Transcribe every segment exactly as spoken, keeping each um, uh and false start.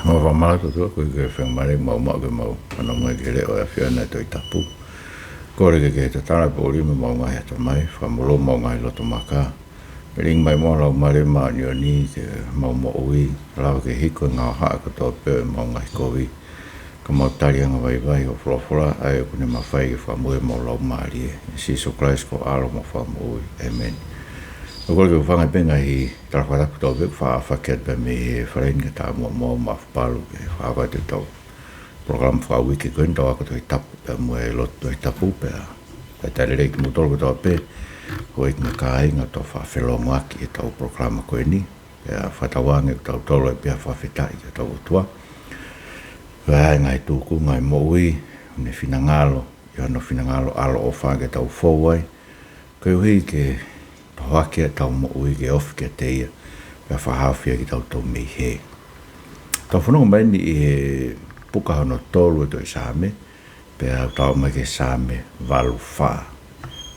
Mau fakamālō atu ʻOtua koeʻuhi ko e faingamālie ʻoku mau maʻu ke mau fanongo ki he leʻo ʻa e ʻAfiona ʻi he Tohi Tapu. Kole ke ke tatala e poʻuli mei homau ngaahi ʻatamai, fakamolū homau ngaahi loto maka. Lilingi mai muʻa ho Laumālie Māʻoniʻoni ki heʻemau moʻui, lava ke hiko e ngaohaʻa kotoa pē ʻo ʻemau ngaahi kovi, ka mau tali angavaivai hoʻo folofola, ʻa ia ʻoku ne mafai ke fakamoʻui homau laumālie. ʻIa Sīsū Kalaisi ko ho ʻAlo mo e Fakamoʻui. ʻĒmeni. ʻOku ou kole ke u hūfanga pē he ngaahi tala fakatapu kotoa pē ʻoku faʻa aofaki atu pē mei he fale ni kae ʻatā muʻa mo Maʻafu Palu ke fakahoko atu ʻetau polokalama fakauike ko eni, ʻetau ako Tohi Tapu pea mo e lotu Tohi Tapu pea, pea talitali lelei kimoutolu kotoa pē, houʻeiki mo e kāinga, ʻetau faʻa felōngoaki ʻi heʻetau polokalama ko eni. Pea fakatauange ʻoku tau tolo ai pē ʻa e fakafetaʻi ki hotau ʻOtua. Ko e hā e ngaahi tūkunga ʻo e moʻui, ʻoku ne finangalo ʻi hono finangalo ʻaloʻofa ke tau fou ai, koeʻuhi ke tohoaki ʻetau moʻui ke ofi kiate ia, pea fakahaofi ai kitautolu mei hē. Tau fanongo mai eni ʻi he puka hono tolu ʻo e tohi Saame, pea tau aʻu mai ki he Saame valu fā.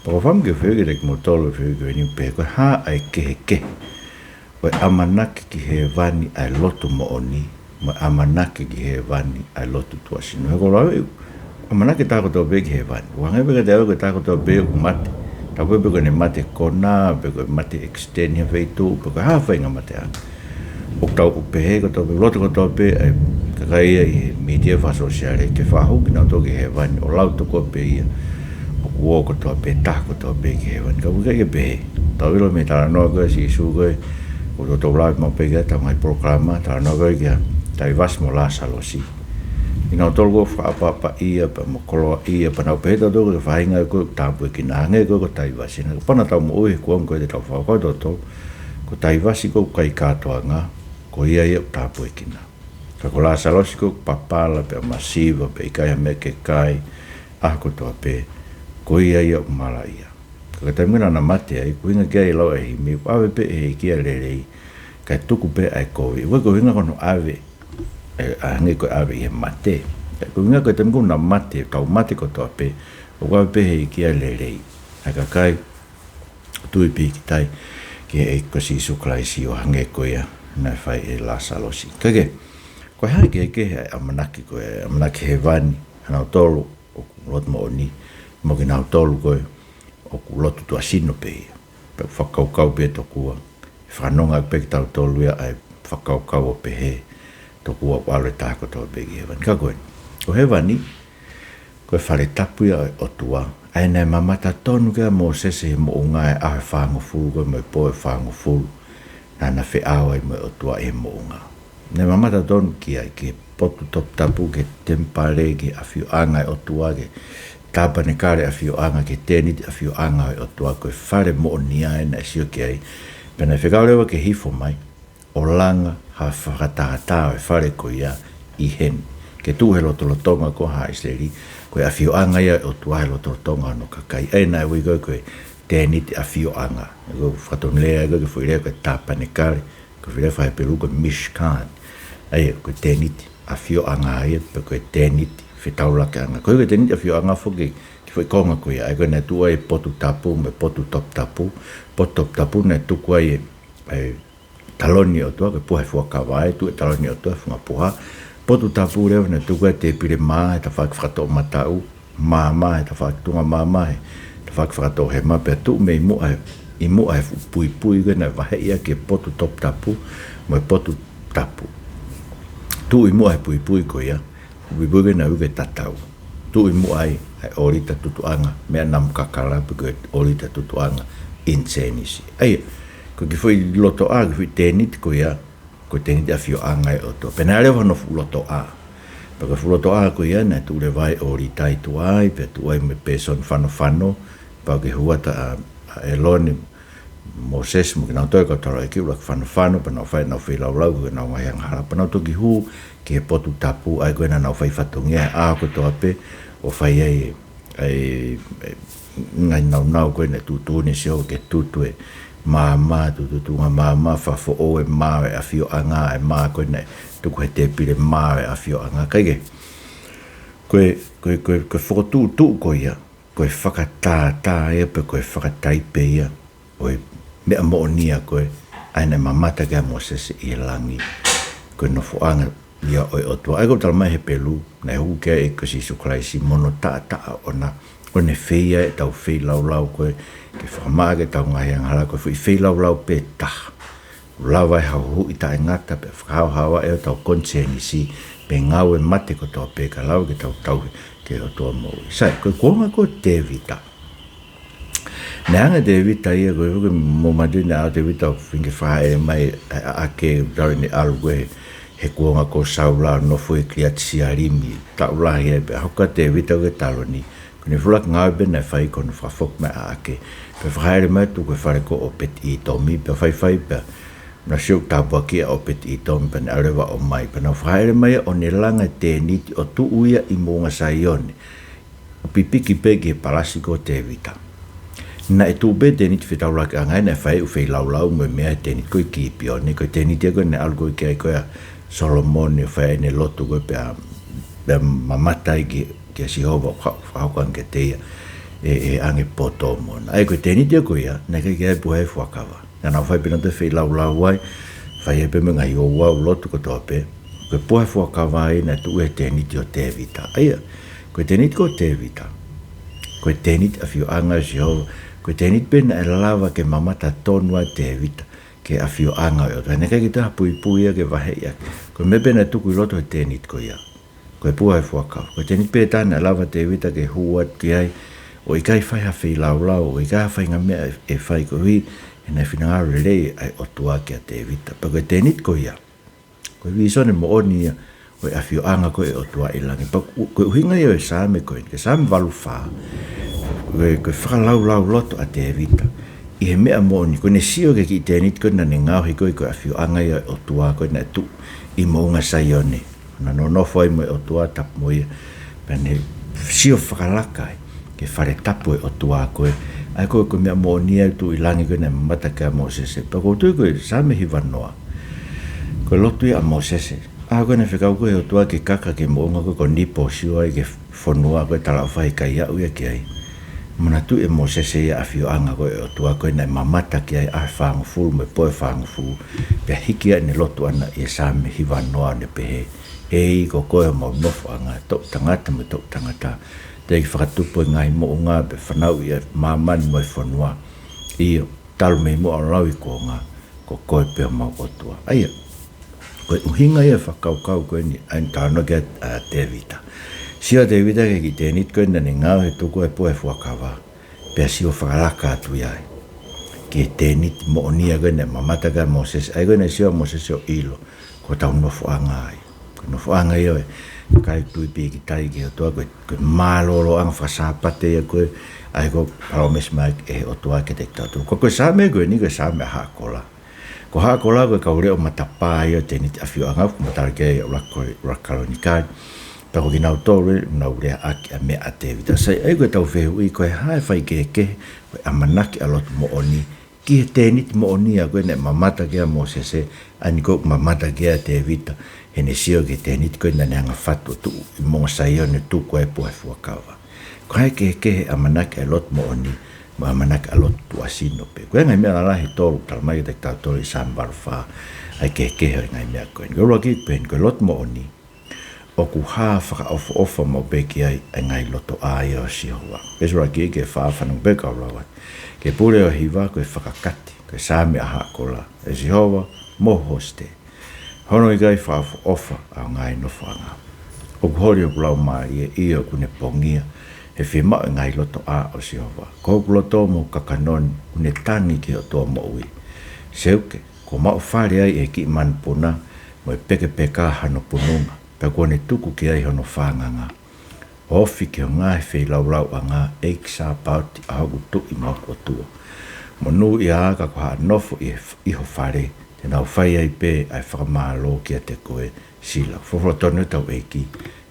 Pea ʻoku ou fakaʻamu ke fehuʻi kiate kimoutolu e fehuʻi ko eni, pehē, ko e hā ʻa e kehekehe ʻo e ʻamanaki ki hēvani ʻa e lotu moʻoni, mo e ʻamanaki ki hēvani ʻa e lotu tuʻasino? He ko e lau ʻe, ʻamanaki ʻa taha kotoa pē ki hēvani. ʻOku hangē pē kiate au ko e taha kotoa pē ʻoku mate, tatau pē pe ko ʻene mate konā, pe ko e mate accident ʻi ha feituʻu, pe ko e hā e faʻahinga mate ʻa ia, ʻoku tau pehē kotoa pē, loto kotoa pē ʻa e kakai ia ʻi he mītia fakasōsiale ke fakahū kinautolu ki hēvani, ʻo lau tokua pē ia ʻoku ō kotoa pē, taha kotoa pē ki hēvani. Ka ʻoku ʻikai ke pehē. Tau ʻilo mei he talanoa ko ē ʻa Sīsū ko ē ʻoku tau lave maʻu pē ki ai ʻetau ngaahi polokalama, talanoa ko ē kia Taivasi mo Lāsalosi. Kinautolu ʻoku fakaʻapaʻapaʻia pea mo koloaʻia, pea nau pehē ʻe tautolu ko e faʻahinga ko ē ʻoku tāpuekina, hangē ko ē ko Taivasi. Naʻe ʻikai ke pau naʻa tau moʻui he kuonga ko ē te tau fakakaukau ʻe tautolu ko Taivasi ko ē ʻoku ʻikai kātoanga, ko ia ia ʻoku tāpuekina. Ka ko Lāsalosi ko ē ʻoku papala pea masiva pea ʻikai ha meʻa ke kai ʻaho kotoa pē, ko ia ia ʻoku malaʻia. Ka ko e taimi naʻa na mate ai, ʻoku ʻuhinga ki ai e lau ʻa e himi, ʻoku ʻave pē ʻe he ʻEiki ʻa e lelei, kae tuku pē ʻa e kovi. ʻOku ʻikai ko e ʻuhinga ko hono ʻave, ʻe, ʻa hangē ko e ʻave ʻi he mate. Ka ko e ʻuhinga ko e taimi ko ē naʻa na mate, tau mate kotoa pē, ʻoku ʻave pē ʻe he ʻEiki ʻa e lelei ʻa e kakai ʻoku tui pīkitai ki he ʻEiki ko Sīsū Kalaisi, ʻo hangē ko ia naʻe fai ʻe Lāsalosi. Kae kehe, ko e hā e kehekehe ʻa e ʻamanaki ko ē, ʻamanaki hēvani ʻa kinautolu ʻoku lotu moʻoni, mo kinautolu ko ē ʻoku lotu tuʻasino pē ia? Pea ʻoku fakakaukau pē tokua, ʻe fakanonga pē kitautolu ia ʻa e fakakaukau ʻo pehē tokua ʻoku ʻalu e taha kotoa pē ki hēvani. Ka ko eni, ko hēvani, ko e fale tapu ia ʻo e ʻOtua, ʻa ia naʻe mamata tonu ki ai ʻa Mōsese ʻi he moʻunga he ʻaho ʻe fāngofulu ko ē mo e pō ʻe fāngofulu naʻa na feʻao ai mo e ʻOtua ʻi he moʻunga. Naʻe mamata tonu ki ai, ki he potu toputapu, ki he temipale, ki he ʻafioʻanga ʻo e ʻOtua, ki he tāpanekale ʻafioʻanga, ki he tēniti ʻafioʻanga ʻo e ʻOtua, ko e fale moʻoni ia naʻe sio ki ai. Pea naʻe fekau leva ke hifo mai ʻo langa ha fakatātā ʻo e fale ko ia ʻi heni, ke tuʻu he lotolotonga ko ē ʻo haʻa ʻIsileli, ko e ʻafioʻanga ia ʻo e ʻOtua he lotolotonga ʻo hono kakai. ʻA ia naʻe ui ko ē ko e tēniti ʻafioʻanga. Ko e fakatonulea ia ko ē ki he foʻi lea ko e tāpanekale, ko e foʻi lea faka-Hepelū ko e Mishkan. ʻA ia ko e tēniti ʻafioʻanga ia, pe ko e tēniti fetaulakiʻanga. Ko e tēniti ʻafioʻanga foki ki he foʻi konga ko ia, ʻa ia ko ē naʻe tuʻu ai e potu tapu mo e potu toputapu. Potu toputapu naʻe tuku ai e, e taloni ʻo e ʻOtua, ko e puha ʻo e fuakava, ʻe tuʻu e taloni ʻo e ʻOtua he funga puha. Potu tapu leva naʻe tuku ai e tēpile mā he tafaʻaki fakatoʻomataʻu, maama he tafaʻaki tuʻunga maama, he tafaʻaki fakatoʻohema, pea tuʻu mei muʻa he, ʻi muʻa he fuʻu puipui ko ē naʻe vaheʻi ʻaki e potu toputapu mo e potu tapu. Tuʻu ʻi muʻa he puipui ko ia, puipui ko ē naʻe ui ko e tatau. Tuʻu ʻi muʻa ai ʻa e ʻōlita tutuʻanga meʻa namu kakala, pe ko e ʻōlita tutuʻanga ʻinisēnisi. ʻA ia, ko e kiʻi foʻi lotoʻā, kiʻi foʻi tēniti ko ia, ko e tēniti ʻafioʻanga ia ʻo e ʻOtua. Pea naʻe ʻi ai leva hono fuʻu lotoʻā. Pea ko e fuʻu lotoʻā ko ia naʻe tuʻu leva ai e ʻōlita ʻi tuʻa ai, pea tuʻu ai mo e pēsoni fanofano, pea ke hū atu ʻa, ʻa ʻĒlone, Mōsese mo kinautolu e kau taulaʻeiki ʻuluaki fanofano, pea nau fai ʻenau feilaulau ki heʻenau ngaahi angahala, pea nau toki hū ki he potu tapu, ʻa ia ko ē naʻa nau fai fatongia he ʻaho kotoa pē, ʻo fai ai e, e, e ngaahi nāunau ko ē naʻe tuʻutuʻuni ʻe Sihova ke tutu e maama, tutu tuʻunga maama, fakafoʻou e mā ʻo e ʻafioʻanga, e mā ko ē naʻe tuku he tēpile mā ʻo e ʻafioʻanga. Kae kehe, ko e, ko e, ko e, ko e fokotuʻutuʻu ko ia, ko e fakatātā ia pe ko e fakataipe ia ʻo e meʻa moʻoni ia ko ē, ʻa ia naʻe mamata ki ai ʻa Mōsese ʻi he langi. Ko e nofoʻanga ia ʻo e ʻOtua. ʻA ia ko e talamai ʻe Hepelū, naʻe hū ki ai ʻa e ʻEiki ko Sīsū Kalaisi mo hono taʻataʻa ʻoʻona, ʻo ne feia ʻetau feilaulau ko ē, ke fakamaʻa ki heʻetau ngaahi angahala, ko e foʻi feilaulau pē taha. Lava ʻe haʻo huhuʻi taʻengata pea fakahaohaoaʻi ʻetau konisēnisi, pea ngāue mate kotoa pē ka lava ke tau tauhi ki he ʻOtua moʻui. Sai, ko e kuonga ko ē ʻo Tēvita. Naʻe hanga ʻe Tēvita ia ko e, ko e mou manatuʻi naʻe ʻalu ʻa Tēvita ʻo feinga ke fakahaʻele mai ʻa, ʻa, ʻa ʻAke, talu ʻene ʻalu ko ē he kuonga ko Saula ʻo nofo ʻi Kiliati Sialimi. Taʻu lahi ai pea hoko ʻa Tēvita ko e taloni. Ko ʻene fuʻu lahi ngāue pē naʻe fai ko hono fakafoki mai ʻa ʻAke. Pea fakahaʻele mai ʻo tuku e fale ko ē ʻo ʻŌpeti-ʻĪtomi, pea faifai pea naʻe sio tāpuakiʻi ʻa ʻŌpeti-ʻĪtomi pea ne ʻalu leva ʻo ʻomai. Pea nau fakahaʻele mai ia ʻo ne langa e tēniti ʻo tuʻu ia ʻi Moʻunga Saione. ʻO pipiki pē ki he palasi ko ē ʻo Tēvita. Naʻe tuʻu pē tēniti fetaulakiʻanga ia naʻe fai ʻū feilaulau mo e meʻa he tēniti ko ē ʻi Kipione, ko e tēniti ia ko ē naʻe ʻalu ko ē ki ai ko ē ʻa Solomone ʻo fai ʻene lotu ko ē pea, pea mamata ai ki, kia Sihova ʻo ka-, fakahoko ange kiate ia ʻe, ʻe ʻange poto mo na. ʻA ia ko e tēniti ia ko ia, naʻe ʻikai ke ʻi ai e puha ʻo e fuakava. Naʻa nau fai pē nautolu e feilaulau ai, fai ai pē mo e ngaahi ouau lotu kotoa pē. Ko e puha ʻo e fuakava ia naʻe tuʻu he tēniti ʻo Tēvita. ʻA ia, ko e tēniti ko ē ʻo Tēvita, ko e tēniti ʻafioʻanga ʻo Sihova, ko e tēniti pē naʻe lava ke mamata tonu ai ʻa Tēvita ki he ʻafioʻanga ʻo e ʻOtua. Naʻe ʻikai ke toe ha puipui ia ke vaheʻi ʻaki. Ko e meʻa pē naʻe tuku ʻi loto he tēniti ko ia, ko e puha ʻo e fuakava. Ko e tēniti pē taha naʻe lava ʻe Tēvita ke hū atu ki ai, ʻo ʻikai fai ha feilaulau, ʻo ʻikai ha faʻahinga meʻa ʻe, ʻe fai koeʻuhi he naʻe finangalo lelei ʻa e ʻOtua kia Tēvita. Pea ko e tēniti ko ia, ko e vīsone moʻoni ia ʻo e ʻafioʻanga ko ē ʻo e ʻOtua ʻi langi. Pea ko, ko e ʻuhinga ia ʻo e Saame ko eni, ko e Saame valu fā, ko e, ko e fakalaulauloto ʻa Tēvita ʻi he meʻa moʻoni, ko ʻene sio ki he kiʻi tēniti ko ē naʻa ne ngaohi ko ē ko e ʻafioʻanga ia ʻo e ʻOtua ko ē naʻe tuʻu ʻi Moʻunga Saione. Naʻe nonofo ai mo e ʻOtua, tapu mo ia. Pea ne sio fakalaka ai ki he fale tapu ʻo e ʻOtua ko ē. ʻA ia ko e, ko e meʻa moʻoni ia ʻoku tuʻu ʻi langi ko ē naʻe mamata ki ai ʻa Mōsese. Pea ʻoku ou tui ko e Saame hiva noa, ko e lotu ia ʻa Mōsese. ʻA ia ko ē naʻe fekau ko ē ʻe he ʻOtua ke kaka ki he moʻunga ko ē ko Nipo ʻo sio ai ki he fonua ko ē talaʻofa he ʻikai aʻu ia ki ai. Manatuʻi ʻe Mōsese ia ʻa e ʻafioʻanga ko ē ʻo e ʻOtua ko ē naʻe mamata ki ai he ʻaho ʻe fāngofulu mo e pō ʻe fāngofulu. Pea hiki ai ʻene lotu ʻana ʻi he Saame hiva noa ʻo ne pehē: ʻEiki, ko koe homau nofoʻanga, toʻu tangata mo e toʻu tangata. Teʻeki fakatupu ʻa e ngaahi moʻunga, pe fanauʻi ʻa māmani mo e fonua. ʻIo, talu mei muʻa ʻo lauikuonga, ko koe pē homau ʻOtua. ʻA ia, ko e ʻuhinga ia ʻo e fakakaukau ko eni, ʻa eni talanoa ki ai ʻa Tēvita. Sio ʻa Tēvita ki he kiʻi tēniti ko ē naʻa ne ngaohi ʻo tuku ai e puha ʻo e fuakava. Pea sio fakalaka atu ia ai ki he tēniti moʻoni ia ko ē naʻe mamata ki ai ʻa Mōsese. ʻA ia ko ē naʻe sio ʻa Mōsese ʻo ʻilo, ko hotau nofoʻanga ia. Ko e nofoʻanga ia ʻo e kakai tui pīkitai ki he ʻOtua, ko e, ko e mālōlōʻanga fakasāpate ia ko ē, ʻa ia ko e palōmesi mai ʻe he ʻOtua kiate kitautolu. Ko, ko e Saame ko eni, ko e Saame ʻa Haʻa Kola. Ko Haʻa Kola ko e kau leʻo matapā ia ʻo e tēniti ʻafioʻanga, ʻoku matala ki ai ʻa e ʻUluaki Kolo-, ʻUluaki Kalonikali. Pea ko kinautolu ē naʻa nau leaʻaki ʻa e meʻa ʻa Tēvita. Sai, ʻa ia ko ʻetau fehuʻi, ko e hā e faikehekehe ʻo e ʻamanaki ʻa Lotu Moʻoni ki he tēniti moʻoni ia ko ē naʻe mamata ki ai ʻa Mōsese, ʻa eni ko ē ʻoku mamata ki ai ʻa Tēvita, heʻene sio ki he tēniti ko ē naʻa ne hanga ʻo fatu ʻo tuʻu ʻi Moʻunga Saione ʻo tuku ai e puha ʻo e fuakava. Ko e hā e kehekehe ʻo e ʻamanaki ʻa Lotu Moʻoni mo e ʻamanaki ʻa Lotu Tuʻasino pē? Ko e ngaahi meʻa lalahi ʻe tolu ʻoku talamai kiate kitautolu ʻi Saame valu fā, ʻa e kehekehe ʻo e ngaahi meʻa ko eni. Ko e ʻuluaki ko eni, ko e Lotu Moʻoni, ʻoku hā fakaʻofoʻofa maʻu pē ki ai ʻa e ngaahi lotoʻā ia ʻo Sihova. Veesi ʻuluaki ki he fā, fanongo pē kau lau atu. Ki he pule ʻo e hiva, ko e fakakati, ko e Saame ʻa Haʻa Kola. ʻE Sihova, mou hosite, hono ʻikai fakaʻofoʻofa ʻa hoʻo ngaahi nofoʻanga. ʻOku holi hoku laumālie, ʻio, ʻoku ne pongia, he fiemaʻu ʻa e ngaahi lotoʻā ʻo Sihova. Ko hoku loto mo hoku kakano ʻoku ne tangi ki he ʻOtua moʻui. Seuke, kuo maʻu fale ai ʻe he kiʻi manupuna, mo e pekepeka hano pununga, pea kuo ne tuku ki ai hono fānganga, ʻo ofi ki hoʻo ngaahi feilaulauʻanga, ʻEiki Sāpaoti, ʻa hoku Tuʻi mo hoku ʻOtua. Monūʻia ā ka ko haʻa nofo ʻi he f-, ʻi ho fale, te nau fai ai pē ʻa e fakamālō kiate koe. Sila, folofola tonu ʻetau ʻEiki,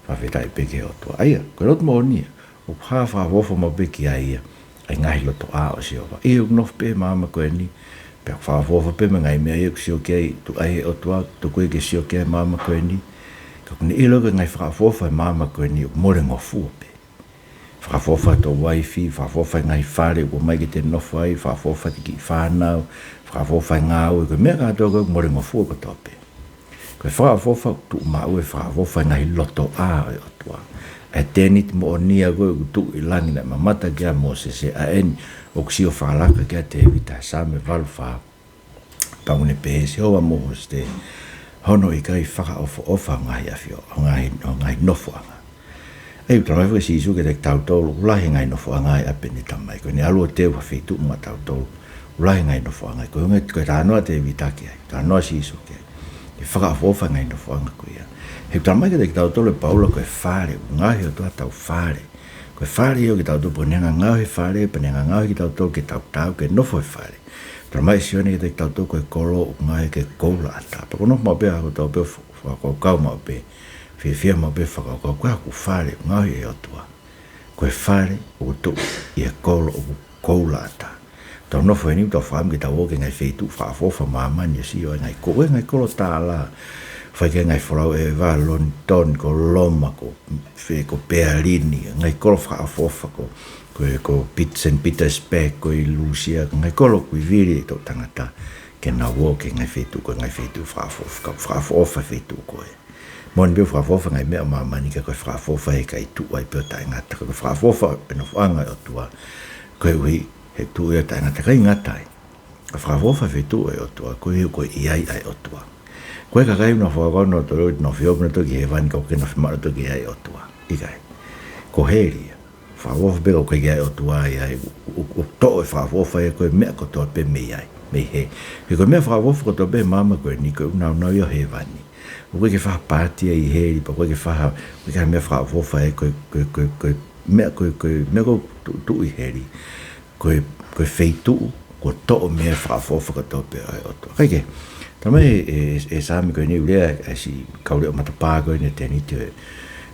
fakafetaʻi pē ki he ʻOtua. ʻA ia, ko e Lotu Moʻoni ia, ʻoku hā fakaʻofoʻofa maʻu pē ki ai ia ʻa e ngaahi lotoʻā ʻo Sihova. ʻIo, ʻoku nofo pē he māmani ko eni, pea ʻoku fakaʻofoʻofa pē mo e ngaahi meʻa ia ʻoku sio ki ai, tuku ʻe he ʻOtua, tuku ia ke sio ki ai he māmani ko eni. Ka ʻoku ne ʻilo ko e ngaahi fakaʻofoʻofa ʻo e māmani ko eni ʻoku molengofua pē. Fakaʻofoʻofa ʻa e uaifi, fakaʻofoʻofa e ngaahi fale ʻoku ʻomai ke te nofo ai, fakaʻofoʻofa e kiʻi fānau, fakaʻofoʻofa e ngāue, ko e meʻa kātoa ko ē ʻoku molengofua kotoa pē. Ko e fakaʻofoʻofa, tuʻu maʻu e fakaʻofoʻofa he ngaahi lotoʻā ʻo e ʻOtua. ʻA e tēniti moʻonia ko ē ʻoku tuʻu ʻi langi naʻe mamata ki ai ʻa Mōsese, ʻa eni ʻoku sio fakalaka ki ai ʻa Tēvita he Saame valu fā. Pea ʻoku ne pehē, Sihova mo hosi te, hono ʻikai fakaʻofoʻofa ʻo ngaahi ʻafio, ʻo ngaahi, ʻo ngaahi nofoʻanga. ʻA ia, talamai foki ʻe Sīsū kiate kitautolu, ʻoku lahi e ngaahi nofoʻanga ʻi ʻapi ʻene Tamai. Ko ʻene ʻalu ʻo teu ha feituʻu maʻatautolu, ʻoku lahi e ngaahi nofoʻanga. Ko e ʻuhinga, ko e talanoa ʻa Tēvita ki ai, talanoa ʻa Sīsū ki ai. Ke fakaʻofoʻofa e ngaahi nofoʻanga ko ia. He talamai kiate kitautolu ʻe Paula ko e fale, ʻoku ngaohi ʻe he ʻOtua hotau fale. Ko e fale ia ʻo kitautolu, pea ne hanga ʻo ngaohi e fale, pea ne hanga ʻo ngaohi kitautolu ke tau taau ke nofo he fale. Talamai ʻe Sione kiate kitautolu ko e kolo ʻoku ngaohi ke koula ʻatā. Pea ko hono maʻu pē ʻa hotau pē f-, fakakaukau maʻu pē, fiefia maʻu pē fakakaukau, ko e hā hoku fale, ngaohi ʻe he ʻOtua. Ko e fale ʻoku tuʻu ʻi he kolo ʻoku koula ʻatā. Tau nofo heni, tau fakaʻamu ke tau ō ki he ngaahi feituʻu fakaʻofoʻofa ʻo māmani ʻo sio ai, ngaahi ko-, ngaahi kolo tālā. Fai ki ai e ngaahi folau ʻeva, Lonitoni, ko Loma, ko fē, ko Pealini, ngaahi kolo fakaʻofoʻofa ko, ko, ko Pit-, Saint Petersburg, ko ʻi Lūsia, ngaahi kolo ʻoku ʻi vili ʻe he toʻu tangata ke nau ō ki he ngaahi feituʻu, ko e ngaahi feituʻu fakaʻofoʻofa, ka fakaʻofoʻofa e feituʻu ko ē. Moʻoni pē ʻoku fakaʻofoʻofa e ngaahi meʻa ʻo māmani ka ko e fakaʻofoʻofa he ʻikai tuʻu ai pē ʻo taʻengata. Ka ko e fakaʻofoʻofa e nofoʻanga ʻo e ʻOtua, koeʻuhi he tuʻu ia ʻo taʻengata, ʻikai ngata ai. Ka fakaʻofoʻofa e feituʻu ʻo e ʻOtua, koeʻuhi ko e ʻi ai ʻa e ʻOtua. Ko e kakai ʻoku nau fakakaukau nautolu ʻoku nau fie ō pē nautolu ki hēvani ka ʻoku ʻikai ke nau fiemaʻu nautolu ke ʻi ai e ʻOtua. ʻIkai. Ko heli ia. Fakaʻofoʻofa pē ka ʻoku ʻikai ke ʻi ai e ʻOtua ia, ʻoku, ʻoku, ʻoku toʻo e fakaʻofoʻofa ia ko e meʻa kotoa pē mei ai, mei hē. He ko e meʻa fakaʻofoʻofa kotoa pē he māmani ko eni ko e ʻū nāunau ia ʻo hēvani. ʻOku ʻikai ke fai ha pāti ia ʻi heli, pea ʻoku ʻikai ke fai ha, ʻoku ʻikai ha meʻa fakaʻofoʻofa ia ko e, ko e, ko e, ko e meʻa ko e, ko e meʻa ko ē tu-, tuʻu ʻi heli. Ko e, ko e feituʻu kuo toʻo mei ai e fakaʻofoʻofa kotoa pē ʻo e ʻOtua. Kae kehe, talamai ʻe, ʻe, ʻe he Saame ko eni, ʻoku lea ʻa e siʻi kau leʻo matapā ko eni ʻo e tēniti,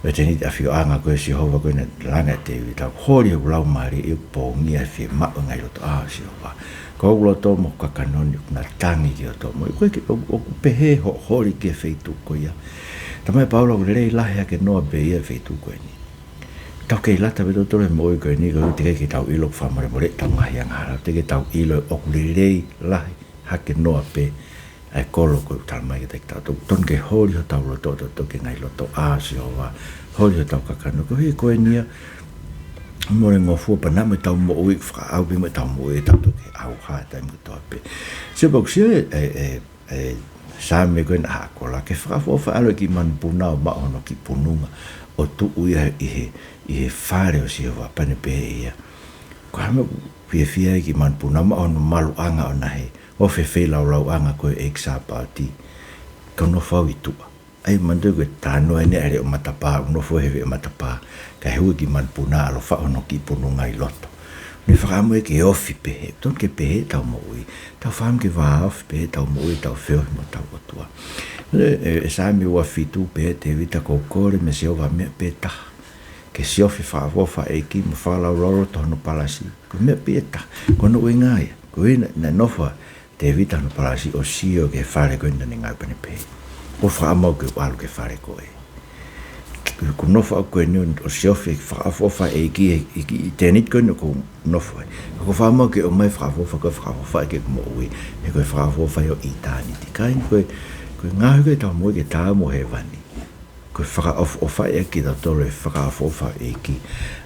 ʻo e tēniti ʻafioʻanga ko ē ʻo Sihova ko ē naʻe langa ʻe Tēvita, ʻoku holi hoku laumālie ʻi hoku pongia he fiemaʻu e ngaahi lotoʻā ʻo Sihova. Ko hoku loto mo hoku kakano ni ʻoku na tangi ki hoʻo toʻo moʻui. ʻOku ʻikai ke, ʻo, ʻoku pehē hoʻo holi ki he feituʻu ko ia. Talamai ʻe Paula ʻoku lelei lahi hake noa pē ia e feituʻu ko eni. Tau kei lata pē tautolu he moʻui ko eni, koeʻuhi teʻeki ke tau ʻilo ʻoku fakamolemoleʻi ʻetau ngaahi angahala, teʻeki ke tau ʻilo ʻoku lelei lahi hake noa pē ʻa e kolo ko ē ʻoku talamai kiate kitautolu. Totonu ke holi hotau loto, tautolu ki he ngaahi lotoʻā ʻo Sihova, holi hotau kakano, koeʻuhi ko eni ia, mole ngofua pea naʻa mo ʻetau moʻui, fakaʻau pē mo ʻetau moʻui ʻe tautolu ki he ʻauha he taimi kotoa pē. Sio pē ʻoku sio e, e, e, e Saame ko ē naʻa haʻa kola, ke fakaʻofoʻofa e ʻalu e kiʻi manupuna ʻo maʻu hono kiʻi pununga ʻo tuʻu ia ʻi he, ʻi he fale ʻo Sihova, pea ne pehē ʻe ia, ko e hā e meʻa ʻoku fiefia ai e kiʻi manupuna ʻo maʻu hono maluʻanga ʻona hē, ʻo fefeilaulauʻanga ko e ʻeiki Sāpaoti, kau nofo au ʻi tuʻa. ʻA ia manatuʻi ko e talanoa eni ʻa e leʻo matapā, ʻoku nofo he veʻe matapā, kae hū e kiʻi manupuna ʻo ʻalu ʻo faʻu hono kiʻi pununga ʻi loto. Ne fakaʻamu ia ke ofi pehē, totonu ke pehē ʻetau moʻui, tau fakaʻamu ke vāofi pehē ʻetau moʻui, tau feohi mo hotau ʻOtua. ʻE, ʻe, ʻe Saame ua fitu pehē ʻe Tēvita, ko e kole meia Sihova meʻa pē taha, ke siofi e fakaʻofoʻofa ʻo e ʻEiki mo fakalaulauloto hono palasi. Ko e meʻa pē ia ʻe taha, ko hono ʻuhinga ia, ko e ʻuhinga naʻe nofo ai ʻa Tēvita hono palasi ʻo sio ki he fale ko ē naʻa ne ngāue, pea ne pehē, ʻoku ou fakaʻamu au ke u ʻalu ki he fale ko ē. Kuo u nofo au ko eni ʻo siofi e fakaʻofoʻofa ʻo e ʻEiki he, he, he tēniti ko eni ʻoku ou nofo ai. Ka ʻoku ou fakaʻamu au ke ʻomai e fakaʻofoʻofa ko ē, fakaʻofoʻofa ki heʻeku moʻui, he ko e fakaʻofoʻofa ia ʻo ʻitāniti. Ka ʻi he ko e, ko e ngaohi ko ē ʻetau moʻui ke tau ō ki hēvani, ko e fakaʻofoʻofa ia kiate kitautolu e fakaʻofoʻofa ʻo e ʻEiki.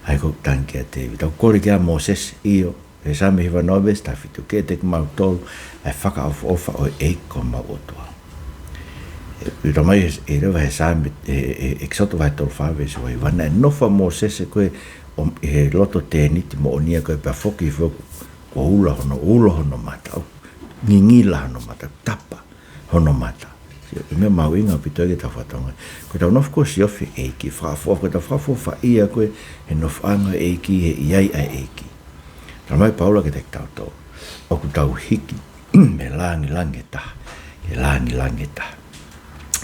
ʻA ia ko e tangi kia Tēvita. Tau kole kia Mōsese, ʻio, he Saame hiva noa veesi taha fitu, ke ʻiate kimautolu ʻa e fakaʻofoʻofa ʻo e ʻEiki ko homau ʻOtua. ʻE, ʻe talamai ʻe, ʻe leva he Saame, ʻe, ʻe, ʻe ʻEkisoto vahe tolu fā veesi ua hiva, naʻe nofo ʻa Mōsese ko ē ʻo, ʻi he loto tēniti moʻonia ko ē pea foki hifo kuo ula hono, ulo hono mata, ʻo ngingila hono mata, tapa hono mata. Sio, ko e meʻa mahuʻinga ʻaupito ia ke tau fakatonga. Ko ʻetau nofo ko ē ʻo siofi e ʻEiki, fakaʻofoʻofa, ko ʻetau fakaʻofoʻofa ia ko ē he nofoʻanga ʻo e ʻEiki, he ʻi ai ʻa e ʻEiki. Talamai ʻe Paula kiate kitautolu, ʻoku tau hiki mei he lāngilangi ʻe taha ki he lāngilangi ʻe taha.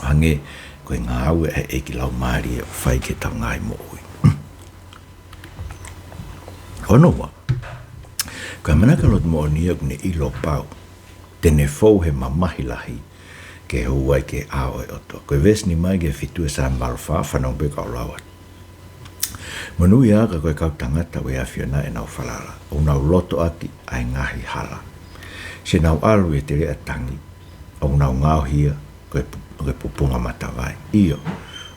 Hangē ko e ngāue ʻa e ʻEiki Laumālie ʻoku fai ki heʻetau ngaahi moʻui. Hono ua, ko e ʻamanaki ʻa e lotu moʻoni ʻoku ne ʻilo pau te ne fou he mamahi lahi ke hū ai ki he ʻao ʻo e ʻOtua. Ko e veesi nima ki he fitu ʻo e Saame valu fā, fanongo pē kau lau atu. Monūʻia ā ka ko e kau tangata ʻoku ʻi he ʻAfiona ʻenau falala, ʻoku nau loto ʻaki ʻa e ngaahi hala. Siʻenau ʻalu ʻi he teleʻa tangi, ʻoku nau ngaohi ia ko e pu-, ko e pupunga matavai. ʻIo,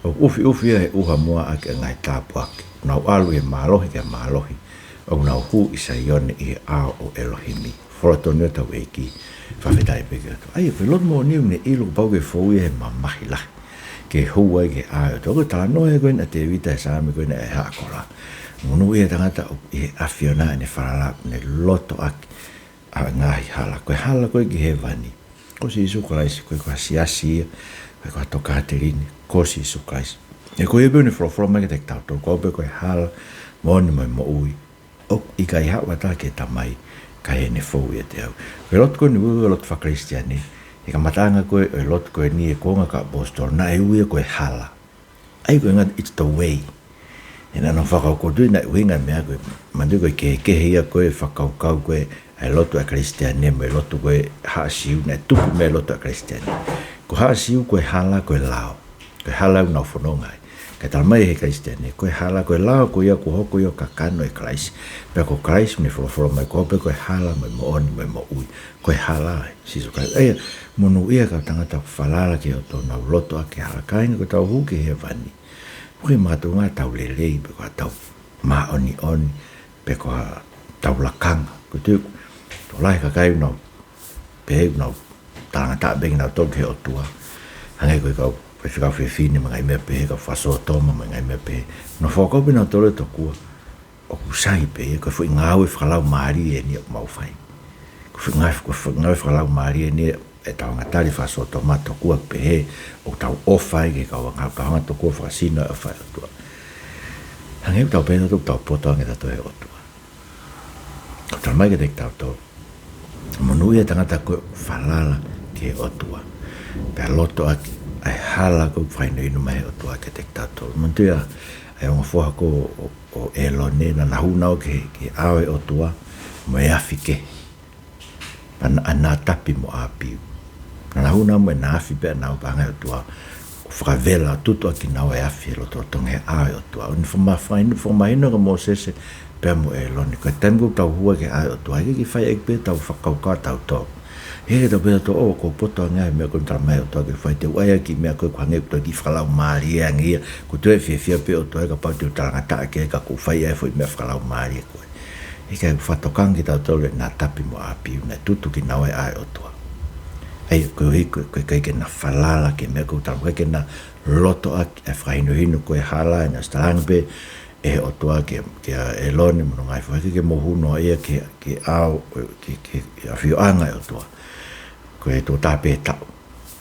ʻoku ʻufiʻufi ia he ʻuha muʻa ʻaki e ngaahi tāpuaki. Nau ʻalu ʻi he mālohi ki he mālohi. ʻOku nau hū ʻi Saione ʻi he ʻao ʻo ʻElohimi. Folotoʻi ʻetau ʻEiki, fakafetaʻi pē ki he ʻOtua. ʻA ia, ko e lotu moʻoni ʻoku ne ʻilo kuo pau ke fou ia he mamahi lahi. Ke hū ai ki he ʻao ʻo e ʻOtua. Ko e talanoa ia ko eni ʻa Tēvita he Saame ko eni ʻa e Haʻa Kola. Monūʻia e tangata ʻoku ʻi he ʻAfiona ʻene falala, ne lotoʻaki ʻa e ngaahi hala. Ko e hala ko ē ki hēvani, ko Sīsū Kalaisi, ko e, ko e siasi ia, ko e, ko e tokāteline, ko Sīsū Kalaisi. He ko ia pē ʻoku ne folofola mai kiate kitautolu, ko au pē ko e hala, moʻoni mo e moʻui. ʻOku ʻikai haʻu ha taha ki he Tamai, ka ʻi heʻene fou ʻiate au. Ko e lotu ko eni, ko e lotu faka-Kalisitiane, he kamataʻanga ko ē ʻo e lotu ko eni ʻa e kuonga ʻo e kau ʻaposetolo, naʻe ui ia ko e hala. ʻA ia ko e ngata, it's the way. He naʻa nau fakakaukau atu naʻe ʻuhinga e meʻa ko ē, manatuʻi ko e kehekehe ia ko ē fakakaukau ko ē ʻa e lotu ʻa e Kalisitiane mo e lotu ko ē Haʻa Siu, naʻe tupu mei he lotu ʻa e Kalisitiane. Ko Haʻa Siu ko e hala ko e lao. Ko e hala ʻoku nau fononga ai. Ka talamai ʻe he Kalisitiane, ko e hala ko e lao ko ia kuo hoko ia ʻo kakano ʻe Kalaisi. Pea ko Kalaisi ʻoku ne folofola mai ko au pē ko e hala mo e moʻoni mo e moʻui. Ko e hala ē, Sīsū Kalaisi. ʻA ia, monūʻia e kau tangata ʻoku falala ki he ʻOtua, nau lotoʻaki e hala, kāinga, ko ʻetau hū ki hēvani. ʻOku ʻikai makatuʻunga ʻetau lelei, pe ko ʻetau māʻoniʻoni, pe ko ʻetau lakanga. Ko e tuʻu, tokolahi e kakai ʻoku nau pehē ʻoku nau talangataʻa pē kinautolu ki he ʻOtua. Hangē ko e kau, ko e fekau fefine mo e ngaahi meʻa pehē, kau fakasōtoma mo e ngaahi meʻa pehē. Nau fakakaukau pē nautolu ʻe tokua ʻoku sai pē ia, ko e foʻi ngāue fakalaumālie eni ʻoku mau fai. Ko e foʻi ngāue, ko e foʻi ngāue fakalaumālie eni ʻetau hanga ʻo tali e fakasōtoma, tokua pehē ʻoku tau ʻofa ai ki he kau anga, tau hanga tokua ʻo fakasino e ʻofa ʻa e ʻOtua. Hangē ʻoku tau pehē nautolu ʻoku tau poto ange tautolu he ʻOtua. Ko e talamai kiate kitautolu, monūʻia e tangata ko ē ʻoku falala ki he ʻOtua, pea lotoʻaki ʻa e hala ko ē ʻoku fakahinohino mai ʻe he ʻOtua kiate kitautolu. Manatuʻi ʻa e ongo foha ko ē ʻo, ʻo ʻĒlone, naʻa na hū naua ki he, ki he ʻao ʻo e ʻOtua, mo e afi kehe. Pea na, ʻa Nātapi mo ʻApiu. Naʻa na hū naua mo ʻena afi pea nau pehē ange ki he ʻOtua, ʻo fakavela, tutuʻaki kinaua e afi he lotolotonga ʻo e ʻao ʻo e ʻOtua. ʻO ne fakama-, fakamahino kia Mōsese pea mo ʻĒlone, ko e taimi ko ē ʻoku tau hū ai ki he ʻao ʻo e ʻOtua, ʻikai ke fai ʻaki pē ʻetau fakakaukau ʻatautolu. ʻIkai ke tau pehē ʻe tautolu, ʻo, ʻoku ou poto ange he meʻa ko eni ʻoku talamai ʻe he ʻOtua ke fai, te u ʻai ʻaki e meʻa ko ē ʻoku hangē ʻoku toe kiʻi fakalaumālie ange ia, ʻoku toe fiefia pē ʻOtua ia kapau te u talangataʻa ki ai ka ʻoku ou fai ʻa e foʻi meʻa fakalaumālie ko ē. ʻIkai, ʻoku fakatokanga kiate kitautolu ʻe Nātapi mo ʻApiu, naʻe tutu kinaua e ʻao ʻo e ʻOtua. ʻA ia, koeʻuhi ko e, ko e ʻikai ke na falala ki he meʻa ko ē ʻoku tau, ʻikai ke na lotoʻaki e fakahinohino ko ē ʻo e hala, ʻa ia naʻe ʻosi talaange pē ʻe he ʻOtua kia, kia ʻĒlone mo hono ngaahi foha, ʻikai ke mou hū noa ia ki he, ki he ʻao, ki he, ki he ʻafioʻanga ʻo e ʻOtua. Ko e tuʻo taha pē he taʻu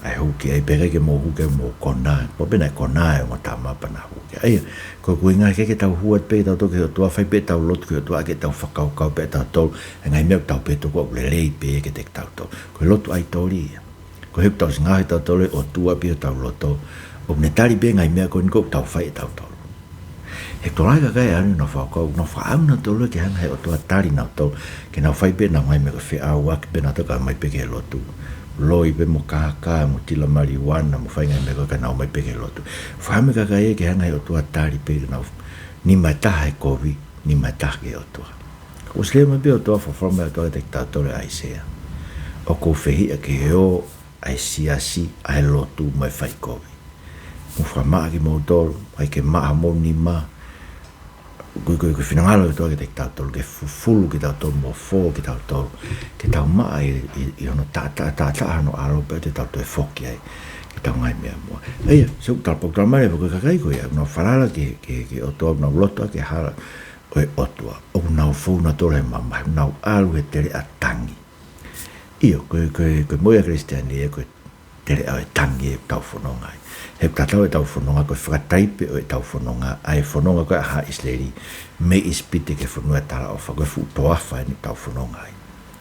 ʻa e hū ki ai, pea ʻikai ke mou hū ki ai ʻo mou konā. Pea pehē naʻe konā e ongo tama pea na hū ki ai. ʻA ia, ko e ʻuhinga ʻikai ke tau hū atu pē tautolu ki he ʻOtua, fai pē ʻetau lotu ki he ʻOtua, ʻaki ʻetau fakakaukau pē ʻatautolu, ʻa e ngaahi meʻa ʻoku tau pehē tokua ʻoku lelei pē kiate kitautolu. Ko e lotu ʻaitoli ia. Koeʻuhi ʻoku tau ʻosi ngaohi tautolu ʻe he ʻOtua pē ʻi hotau loto, ʻoku ne tali pē e ngaahi meʻa ko eni ʻoku tau fai ʻe tautolu. He tokolahi e kakai ʻoku nau fakakaukau, nau fakaʻamu nautolu ke hanga ʻe he ʻOtua ʻo tali nautolu, ke nau fai pē ʻenau ngaahi meʻa ko e feʻauaki pē nautolu kae ō mai pē ki he lotu. Loi pē mo kākā mo tila maliuana mo fai e ngaahi meʻa ko ē kae nau ō mai pē ki he lotu. Fakaʻamu e kakai ia ke hanga ʻe he ʻOtua ʻo tali pē ʻenau nima ʻe taha he kovi, nima ʻe taha ki he ʻOtua. Kuo ʻosi lea mai pē ʻOtua, folofola mai ʻOtua kiate kitautolu ʻe ʻAisea, ʻoku ou fehiʻa ki he ō ʻa e siasi, ʻa e lotu mo e fai kovi. Mou fakamaʻa kimoutolu, ʻai ke maʻa homou nima. Ko e, ko e, ko e finangalo ʻOtua kiate kitautolu, ke fufulu kitautolu mo fō kitautolu, ke tau maʻa ʻi, ʻi, ʻi hono taʻataʻa, taʻataʻa hono ʻAlo pea te tau toe foki ai ki heʻetau ngaahi meʻa muʻa. ʻA ia, so tau pau tau mai, ko e kakai ko ia ʻoku nau falala ki he, ki he, ki he ʻOtua, ʻoku nau lotoʻaki e hala ʻo e ʻOtua, ʻoku nau fou nautolu he mamahi, ʻoku nau ʻalu he teleʻa tangi. ʻIo, ko e, ko e, ko e moʻui ʻa e Kalisitiane ia ko e teleʻa ʻo e tangi ʻoku tau fononga ai. He ʻoku tatau ʻetau fononga, ko e fakataipe ʻo ʻetau fononga, ʻa e fononga ko ē ʻa Haʻa ʻIsileli mei ʻIsipite ki he fonua ʻo e talaʻofa, ko e fuʻu toafa eni ʻoku tau fononga ai.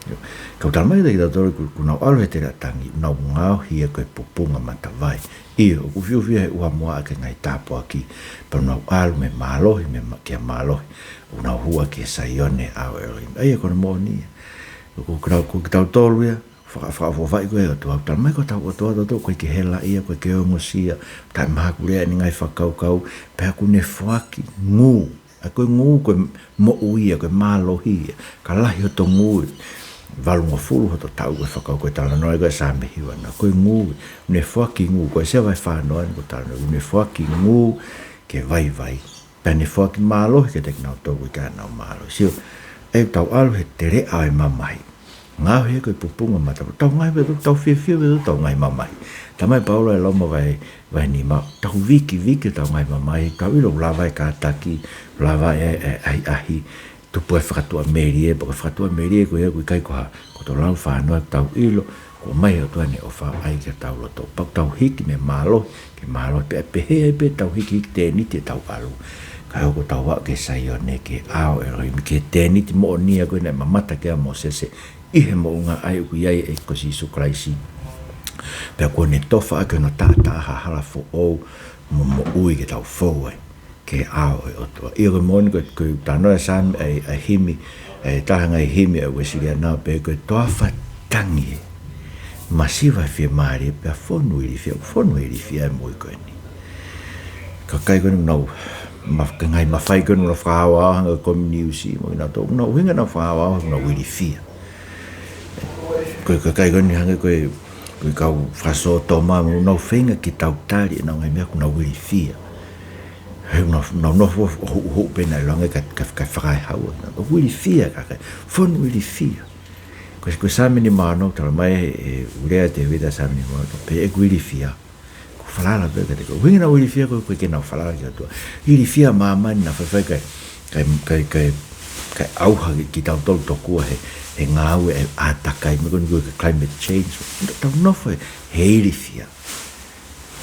ʻIo. Ka ʻoku talamai kiate kitautolu, kuo, kuo nau ʻalu he teleʻa tangi, ʻoku nau ngaohi ia ko e pupunga matavai. ʻIo, ʻoku ʻufiʻufi ia he ʻuha muʻa ʻaki e ngaahi tāpuaki, pea ʻoku nau ʻalu mei he mālohi, mei he ma-, ki he mālohi, ʻoku nau hū ai ki he Saione, ʻao ʻo ʻElohimi. ʻA ia, ko hono moʻoni ia. Ko, ko, ko, ko kitautolu ia, faka-, fakaʻofoʻofaʻi ko ē ʻe he ʻOtua, talamai ko hotau ʻOtua ʻatautolu, ʻoku ʻikai ke helaʻia, ʻoku ʻikai ke ongosia, taʻemahakulea ʻene ngaahi fakakaukau, pea ʻoku ne foaki ngū. ʻA ia ko e ngū ko e moʻui ia, ko e mālohi ia, ka lahi hoto ngū. valungofulu hoto taʻu ko e fakau ko e talanoa ko e Saame hiva na. Ko e ngū, ne foaki ngū, ko e Sea vahe fā noa eni ko e talanoa, ne foaki ngū ke vaivai. Pea ne foaki mālohi kiate kinautolu ʻoku ʻikai haʻanau mālohi. Sio, ʻe tau ʻalu he teleʻa ʻo e mamahi. Ngaohi ko e pupunga mata, tau ngaahi vetu, tau fiefia vetu, tau ngaahi mamahi. Talamai ʻe Paula ʻi Loma vahe, vahe nima, tau vikiviki tau ngaahi mamahi, tau ʻilo ʻoku lava e kātaki, lava e, e, ʻahiʻahi, tupu e fakatuʻamelie, pea ko e fakatuʻamelie ko ia ʻoku ʻikai ko ha, ko hoto lau fānau tau ʻilo, ko e ʻomai ʻe he ʻOtua ʻene ʻofa ai ki hotau loto. Pea tau hiki mei he mālohi, ki he mālohi pea pehē ai pē tau hikihiki tēniti ʻetau ʻalu. Kae hoko ʻetau aʻu ki he Saione, ki he ʻao ʻo ʻElohimi, ki he tēniti moʻonia ko ē naʻe mamata ki ai ʻa Mōsese, ʻi he moʻunga ʻa ia ʻoku ʻi ai ʻa e ʻEiki ko Sīsū Kalaisi. Pea kuo ne tofa ʻaki hono taʻataʻa ha hala foʻou mo moʻui ke tau fou ai ki he ʻao ʻo e ʻOtua. ʻIo, ko e moʻoni ko e, ko e talanoa e Saame ʻa e, ʻa e himi, ʻa e taha e ngaahi himi ʻa e Uēsiliana pē ko e toafa tangi ē. Masiva e fiemālie pea fonu ilifia, fonu ilifia e moʻui ko eni. Kakai ko eni ʻoku nau, ma-, ka ngaahi mafai ko eni ʻoku nau fakaʻaoʻao hangē ko e kominiusi, mo ʻenau tō, ʻoku nau ʻuhinga ʻenau fakaʻaoʻao ʻoku nau ilifia. Ko e kakai ko eni hangē ko e, ko e kau fakasōtoma, ʻoku nau feinga ke tau tali ʻenau ngaahi meʻa ʻoku nau ilifia. He ʻoku nau, nau nofo ʻo huʻuhuʻu pē naʻe ʻiloange ka, ka, ka fakaehaua. ʻOku ilifia kakai, fonu ilifia. Ko e, ko e Saame nima ono talamai ʻe, ʻe lea ʻa Tēvita Saame nima ono, pea ʻoku ilifia. ʻOku falala pē kiate koe. ʻUhinga ʻenau ilifia ko e, ko e ʻikai ke nau falala ki he ʻOtua. Ilifia māmani naʻa faifai kae, kae, kae, kae, kae ʻauha ki, kitautolu tokua he, he ngāue ʻa e ʻātakai, meʻa ko eni ko e climate change. Tau nofo he, he ilifia.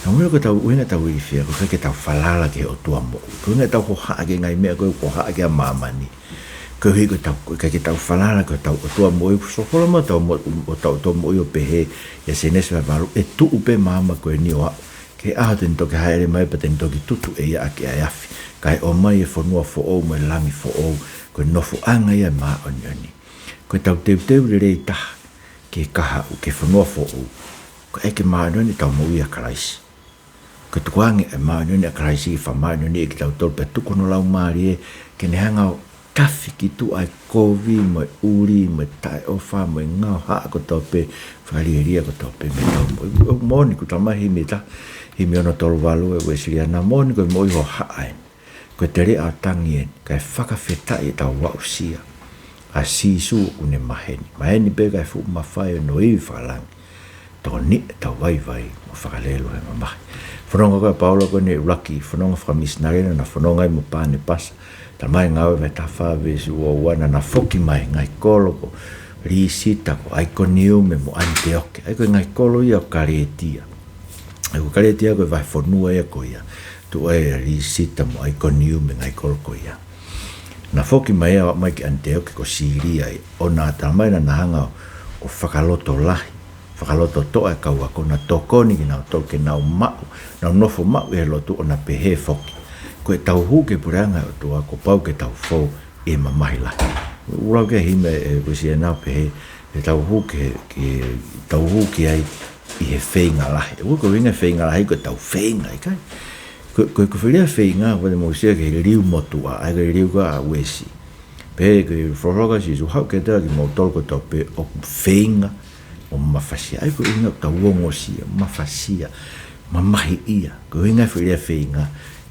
Tau mui ko ʻetau ʻuhinga ʻetau ilifia, ko e ʻikai ke tau falala ki he ʻOtua moʻui. Ko e ʻuhinga ʻetau hohaʻa ki he ngaahi meʻa ko ē ʻoku hohaʻa ki ai ʻa māmani. Koeʻuhi ko ʻetau, ko e ʻikai ke tau falala ki hotau ʻOtua moʻui, ʻoku sofala mai hotau mo-, hotau ʻOtua moʻui ʻo pehē ʻia Sēnesi vahe valu, ʻe tuʻu pē māmani ko eni ʻo aʻu ki he ʻaho te ne toki hāʻele mai pea te ne toki tutu ʻe ia ʻaki ʻa e afi. Kae ʻomai e fonua foʻou mo e langi foʻou, ko e nofoʻanga ia ʻo e māʻoniʻoni. Ko ʻetau teuteu lelei taha ki he kahaʻu, ki he fonua foʻou, ko e ʻeke māʻoniʻoni ʻetau moʻui ʻia Kalaisi. Ko e tukuange e māʻoniʻoni ʻa Kalaisi ke fakamāʻoniʻoniʻi kitautolu pea tuku hono Laumālie ke ne hanga ʻo tafi ki tuʻa e kovi mo e ʻuli mo e taʻeʻofa mo e ngaahi hohaʻa kotoa pē, fakalielia kotoa pē mei heʻetau moʻui. ʻOku moʻoni, ʻoku talamai himi ʻe taha, himi ono tolu valu ʻa e Uēsiliana, moʻoni ko e moʻui hohaʻa eni. Ko e teleʻa ʻo e tangi eni, kae fakafetaʻi ʻetau aʻusia ʻa Sīsū ʻoku ne maheni. Maheni pē kae fuʻu mafai hono ivi fakalangi. Tokoniʻi ʻetau vaivai mo fakalelu he mamahi. Fononga ko ē ʻa Paula ko eni ʻuluaki fononga fakamisinale naʻa na fononga ai mo Panepasa. Talamai Ngāue vahe taha fā veesi ua ua, naʻa na foki mai ngaahi kolo ko Lisita, ko ʻAikoniume mo ʻAniteoke. ʻA ia ko e ngaahi kolo ia ʻo Kalētia. ʻA ia ko Kalētia ko e vahefonua ia ko ia. Tuʻu ai ʻa Lisita mo ʻAikoniume, ngaahi kolo ko ia. Na foki mai ʻo aʻu mai ki ʻAniteoke ko Sīlia ai, ʻo na talamai naʻa na hanga ʻo fakalotolahi, fakalototoʻa e kau ako, na tokoni kinautolu ke nau maʻu, nau nofo maʻu ʻi he lotu, ʻo na pehē foki, ko ʻetau hū ki he puleʻanga ʻo e ʻOtua kuo pau ke tau fou ʻi he mamahi lahi. ʻOku lau ki ai e himi ʻa e Uēsiliana ʻo pehē, ʻetau hū ki he, ki he, tau hū ki ai ʻi he feinga lahi. ʻOku ʻikai ko e ʻuhinga e feinga lahi ko ʻetau feinga, ʻikai. Ko, ko, ko e foʻi lea feinga, ʻoku te mou sio ki he liliu motuʻa, ʻa ia ko e liliu ko ē ʻa Uēsi. Pea ko e folofola ʻa Sīsū, haʻu kiate au kimoutolu kotoa pē ʻoku feinga mo mafasia. ʻA ia ko e ʻuhinga ʻoku tau ongosia, mafasia, mamahiʻia. Ko e ʻuhinga e foʻi lea feinga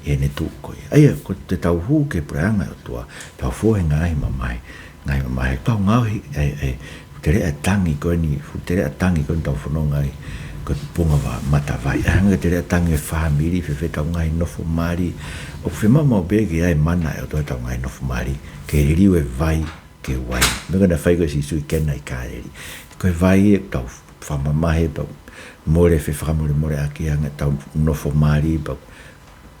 ʻi heʻene tuʻu ko ia. ʻA ia, ko ʻetau hū ki he puleʻanga ʻo e ʻOtua, tau fou he ngaahi mamahi, ngaahi mamahi, tau ngaohi, ʻa e, ʻa e, fuʻu teleʻa tangi ko eni, fuʻu teleʻa tangi ko eni ʻoku tau fononga ai, ko e pupunga va-, matavai. ʻA ia hangē ko e teleʻa tangi e fāmili, fēfē ʻetau ngaahi nofo mali. ʻOku fiemaʻu maʻu pē ke ʻi ai e mana ʻo e ʻOtua ʻi heʻetau ngaahi nofo mali, ke liliu e vai ki he uaine. Meʻa ko ē naʻe fai ko ē ʻe Sīsū ʻi Kena ʻi Kāleli. Ko e vai ʻoku tau fakamamahi pea mole, fefakamolemoleʻaki ange ʻetau nofo mali, pea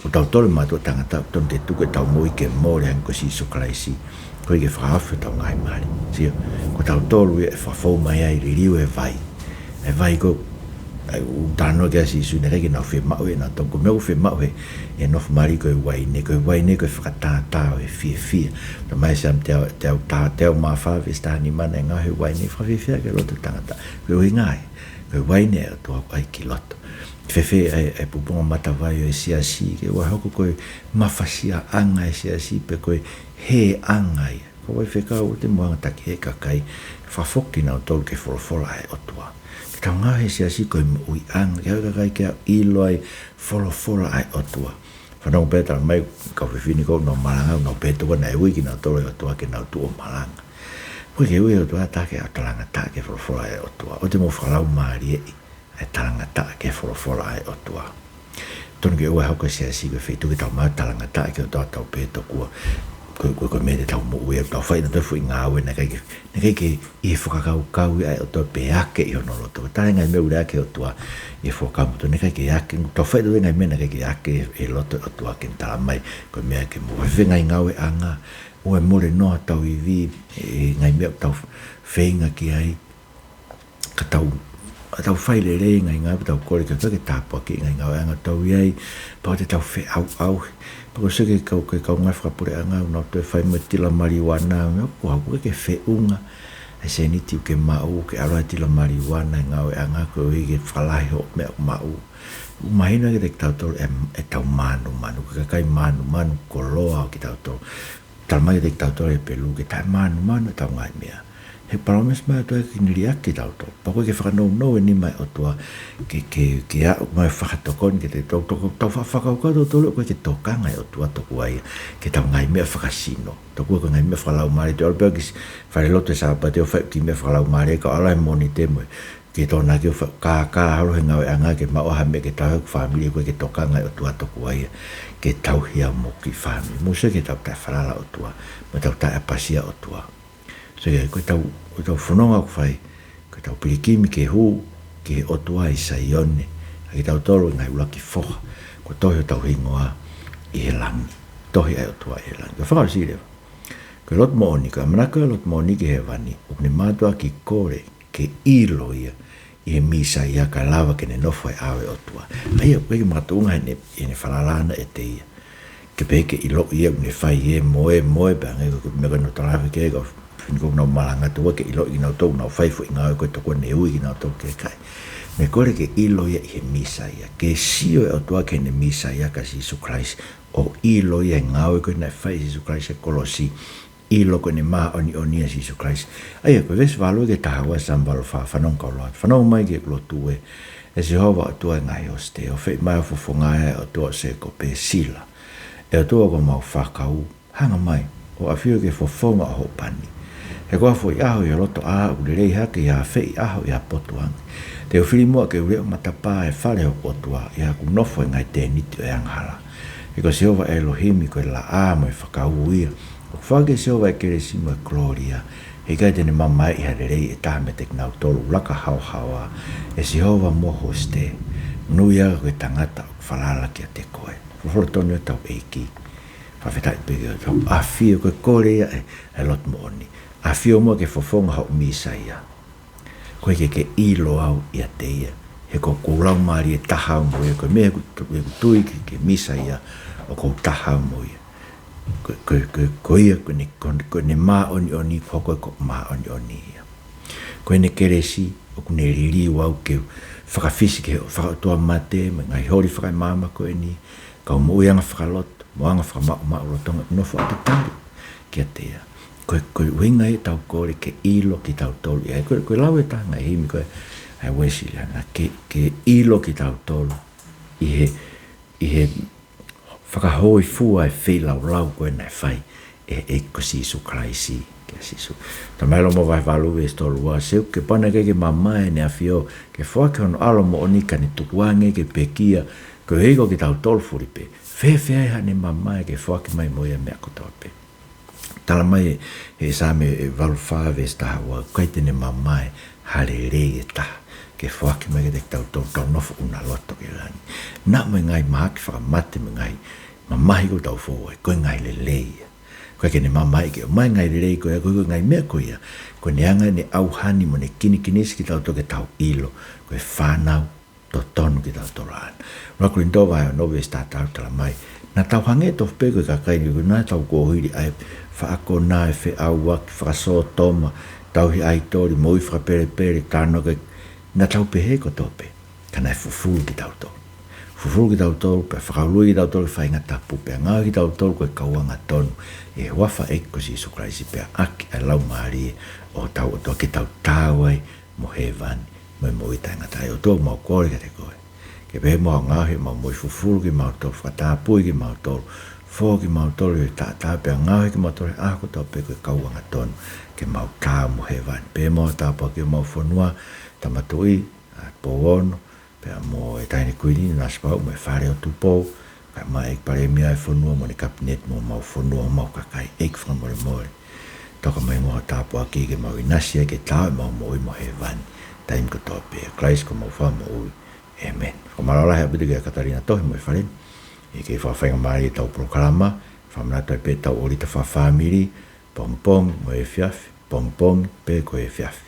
ko tautolu e mātuʻa tangata, ʻoku totonu ke tuku ʻetau moʻui ke mole hangē ko Sīsū Kalaisi, koeʻuhi ke fakahaofi hotau ngaahi mali. Sio, ko tautolu ia ʻe fakafou mai ai, liliu e vai. E vai ko ē, ʻa ia ʻoku talanoa ki ai ʻa Sīsū, naʻe ʻikai ke nau fiemaʻu ia ʻe nautolu. Ko e meʻa ʻoku fiemaʻu he, he nofo mali ko e uaine, ko e uaine ko e fakatātā ʻo e fiefia. Talamai ʻe Saame teau, teau taha, teau mā fā veesi taha nima, naʻe ngaohi e uaine ʻo fakafiefia ʻaki e loto ʻo e tangata. Ko e ʻuhinga ia, ko e uaine ʻa e ʻOtua ʻoku ʻai ki loto. Fēfē ʻa e, ʻa e pupunga matavai ʻo e siasi, ke ʻoua ʻe hoko ko e mafasiaʻanga e siasi, pe ko e hēʻanga ia. Faifekau, ʻoua te mou hanga ʻo taki he kakai, fakafoki kinautolu ki he folofola ʻa e ʻOtua. Ke tau ngāue he siasi ko e moʻuiʻanga, ke ʻai e kakai ke ʻilo ʻa e folofola ʻa e ʻOtua. Fanongo pē, talamai, kau fefine ko ē ʻoku nau malanga, ʻoku nau pehē tokua naʻe ui kinautolu ʻe he ʻOtua ke nau tuʻu ʻo malanga. ʻOku ʻikai ke ui ʻe he ʻOtua ha taha ke talangataʻa ki he folofola ʻa e ʻOtua. ʻOua te mou fakalaumālieʻi ʻa e talangataʻa ki he folofola ʻa e ʻOtua. Tonu ke ʻoua ʻe hoko e siasi ko e feituʻu ke tau maʻu talangataʻa ki he ʻOtua, tau pehē tokua ko e, ko e, ko e meʻa te tau moʻui ai, tau fai ʻa e foʻi ngāue naʻe ʻikai ke, naʻe ʻikai ke ʻi he fakakaukau ia ʻa e ʻOtua pe ake ʻi hono loto. Tala e ngaahi meʻa ʻoku ʻikai ke ʻOtua ʻi he Fuakava Motuʻa, naʻe ʻikai ke ake, tau fai ʻa e ngaahi meʻa naʻe ʻikai ke ake ʻi he loto ʻo e ʻOtua. Ke ne talamai ko e meʻa ke moʻui, fēfē ngaahi ngāueʻanga, ʻoua ʻe mole noa hotau ivi ʻi he ngaahi meʻa ʻoku tau feinga ki ai. Ka tau, ka tau fai lelei e ngaahi ngāue, pea tau kole ki he ʻOtua ke tāpuakiʻi e ngaahi ngāueʻanga ʻoku tau ʻi ai, pea ʻoua te tau feʻauʻauhi. Pea ko e sio ki he kau, ki he kau ngāue fakapuleʻanga, ʻoku nau toe fai mo e tila maliuana, meʻa ʻoku haʻu ke feʻunga ʻa e sēniti ʻoku ke maʻu, ke ʻalu ʻa e tila maliuana he ngāueʻanga, koeʻuhi ke fakalahi hoʻo meʻa ʻoku maʻu. ʻOku mahino kiate kitautolu e, ʻetau mānumanu, ko e kakai mānumanu koloa kitautolu. Talamai kiate kitautolu ʻe Hepelū ke taʻemānumanu ʻetau ngaahi meʻa. He palōmesi mai ʻOtua ke ne liʻaki kitautolu. Pea ʻoku ʻikai ke fakanounou e nima ʻo e ʻOtua ke, ke, ke aʻu mai ʻo fakatokoni kiate kitautolu. Tau, tau fa-, fakakaukau tautolu ʻoku ʻikai ke tokanga ʻa e ʻOtua tokua ia ki heʻetau ngaahi meʻa fakasino. Tokua ko e ngaahi meʻa fakalaumālie, te u ʻalu pē au ki s-, falelotu he Sāpate ʻo fai e kiʻi meʻa fakalaumālie, ka u ʻalu he Mōnite mo e ki he Tokonaki ʻo fa-, kākā holo he ngāueʻanga ke maʻu ha meʻa ke tauhi hoku fāmili, ʻoku ʻikai ke tokanga ʻa e ʻOtua tokua ia ke tauhi au mo hoku kiʻi fāmili. Mou sio ki heʻetau taʻefalala ʻOtua, mo ʻetau taʻeʻapasia ʻOtua. Sio ki he, ko ʻetau, ko ʻetau fononga ʻoku fai, ko ʻetau pilikimi ke hū ki he ʻOtua ʻi Saione, ʻa kitautolu e ngaahi ʻuluaki foha, kuo tohi hotau hingoa ʻi he langi. Tohi ʻa e ʻOtua ʻi he langi. Ko e fakaʻosi leva, ko e lotu moʻoni, ko e ʻamanaki ʻo e lotu moʻoni ki hēvani, ʻoku ne mātuʻaki kole ke ʻilo ia ʻi he Mīsaia kae lava ke ne nofo he ʻao ʻo e ʻOtua. ʻA ia, ʻoku ʻikai ke makatuʻunga heʻene, heʻene falala ʻaʻana ʻiate ia. Ke pehē ke ʻiloʻi ia ʻoku ne fai ē mo ē mo ē, pea hangē ko e meʻa ko ē naʻa tau lave ki ai, kau fefine ko ē ʻoku nau malanga, tokua ke ʻiloʻi kinautolu ʻoku nau fai e foʻi ngāue ko ē, tokua naʻe ui kinautolu ki ai. Naʻe kole ke ʻilo ia ʻi he Mīsaia. Ke sio e ʻOtua ki heʻene Mīsaia ko Sīsū Kalaisi, ʻo ʻilo ia he ngāue ko ē naʻe fai ʻe Sīsū Kalaisi he kolosi, ʻilo ko ʻene māʻoniʻoni ʻa Sīsū Kalaisi. ʻA ia, ko e veesi valu ki he taha ua ʻo e Saame valu fā, fanongo kau lotu. Fanongo mai ki heʻeku lotu ē, ʻe Sihova ʻOtua ʻo e ngaahi hosite, ʻofeʻi mai ho fofonga ʻe ʻOtua ʻo Sēkope, sila, ʻe ʻOtua ʻoku mau fakakaukau, hanga mai ʻo ʻafio ki he fofonga ʻo hoʻo pani. He ko ha foʻi ʻaho ʻi ho loto ʻā ʻoku lelei hake ʻi ha afeʻi ʻaho ʻi ha potu ange. Te u fili muʻa ke u leʻo matapā he fale ʻo hoku ʻOtua, ʻi haʻaku nofo he ngaahi tēniti ʻo e angahala. He ko Sihova ʻElohimi ko e laʻā mo e fakaū ia. ʻOku foaki ʻe Sihova e kelesi mo e kolōlia. He ʻikai te ne mamaeʻi ha lelei ʻe taha meiate kinautolu ʻoku laka haohaoa. ʻE Sihova mo ho hosite, monūʻia koe ko e tangata ʻoku falala kiate koe. Folofola tonu ʻetau ʻEiki. Fakafetaʻi pē ki he ʻOtua. ʻAfio, ko e kole ia ʻa e, ʻa e lotu moʻoni. ʻAfio muʻa ki he fofonga hoʻo Mīsaia. Koeʻuhi ke ke ʻilo au ʻiate ia. He ko, ko hoku laumālie taha au mo ia. Ko e meʻa ʻoku tu-, ʻoku tui ki he, ki he Mīsaia, ʻoku ou taha au mo ia. Ko, ko, ko, ko ia, ko ʻene, ko, ko ʻene māʻoniʻoni, ko hoku, ko e māʻoniʻoni ia. Ko ʻene kelesi, ʻoku ne liliu au ke fakafisi ki he fakaʻotuamate, mo e ngaahi holi fakaemāmani ko eni, kau moʻui anga fakalotu, mo anga fakamaʻumaʻu lolotonga ʻeku nofo ʻo tatali kiate ia. Ko e, ko e ʻuhinga ia ʻetau kole ke ʻilo kitautolu ia. Ko e, ko e lau ʻe he taha e ngaahi himi ko ē ʻa e Uēsiliana, ke, ke ʻilo kitautolu ʻi he, ʻi he fakahōifua e feilaulau ko ē naʻe fai ʻe, ʻe he ʻEiki ko Sīsū Kalaisi, kia Sīsū. Talamai ʻe Loma vahe valu veesi tolu ua, seuke, pea naʻe ʻikai ke mamae ʻEne ʻAfio ke foaki Hono ʻAlo moʻoni ka ne tukuange ke pekia, koeʻuhi ko kitautolu fulipē. Fēfē ai haʻane mamae ke foaki mai mo ia e meʻa kotoa pē? Talamai ʻe he Saame ʻe valu fā veesi taha ua, ʻoku ʻikai te ne mamae ha lelei ʻe taha ke foaki mai kiate kitautolu ʻoku tau nofo ʻuna loto ki langi. Naʻa mo e ngaahi mahaki fakamate mo e ngaahi mamahi ʻoku tau fou ai, ko e ngaahi lelei ia. ʻOku ʻikai ke ne mamae ke ʻomai e ngaahi lelei ko ia, ko e, ko e ngaahi meʻa ko ia, ko ʻene anga ʻene ʻauhani mo ʻene kinikinisi kitautolu ke tau ʻilo ko e fānau totonu kitautolu ʻaʻana. ʻUluaki Kolinitō vahe ono veesi taha taha talamai, naʻa tau hangē tofu pē ko e kakai ni, naʻa tau kuohili ʻa e faʻa konā, ʻa e feʻauaki, fakasōtoma, tauhi ʻaitoli, moʻui fakapelepele, talanoa ki he, naʻa tau pehē kotoa pē. Ka naʻe fufulu kitautolu. fufulu kitautolu, pea fakaului kitautolu ki he faʻahinga tapu, pea ngaohi kitautolu ko e kau angatonu ʻi he huafa ʻo e ʻEiki ko Sīsū Kalaisi, pea ʻaki ʻa e Laumālie ʻo hotau ʻOtua ke tau taau ai mo hēvani mo e moʻui taʻengata. ʻE ʻOtua, mau kole kiate koe ke pehē muʻa hoʻo ngaohi ʻemau moʻui, fufulu kimautolu, fakatapui kimautolu, fō kimautolu ʻi he taʻataʻa, pea ngaohi kimautolu he ʻaho kotoa pē ko e kau angatonu ke mau taau mo hēvani. Pehē muʻa hoʻo tāpuakiʻi homau fonua, Tama Tuʻi, ʻa Pouono, pea mo e Taʻahine Kuini Nanasipauʻu mo e Fale ʻo Tupou, kae ʻumaʻā e ʻEiki Palēmia ʻo e fonua mo ʻene Kapineti mo homau fonua, homau kakai, ʻEiki fakamolemole. Toka mai muʻa hoʻo tāpuaki ke mau ʻinasi ai ke taau ʻemau moʻui mo hēvani taimi kotoa pē. Kalaisi ko homau Fakamoʻui. ʻĒmeni. Fakamālō lahi ʻaupito kia Katalina Tohi mo e fale ni ʻi he kei fakafaingamālieʻi ʻetau polokalama. Fakamanatu ai pē ʻetau ʻōlita fakafāmili, pongipongi mo e efiafi, pongipongi pe ko e efiafi.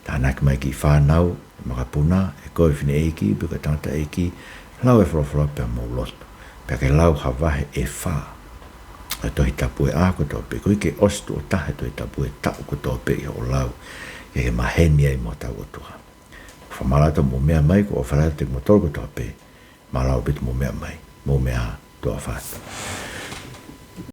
Tānaki mai e kiʻi fānau, e makapuna, ʻe ko e fineʻeiki pe ko e tangataʻeiki, lau e folofola pea mou lotu. Pea ke lau ha vahe ʻe fā ʻo e Tohi Tapu he ʻaho kotoa pē, koeʻuhi ke ʻosi tuʻo taha e Tohi Tapu he taʻu kotoa pē ʻi hoʻo lau, ke ke maheni ai mo hotau ʻOtua. Fakamālō atu hoʻomou meʻa mai, ʻoku ou ʻofa lahi atu kiate kimoutolu kotoa pē. Mālō ʻaupito hoʻomou meʻa mai. Mou meʻa ā, tuʻa ʻofa atu.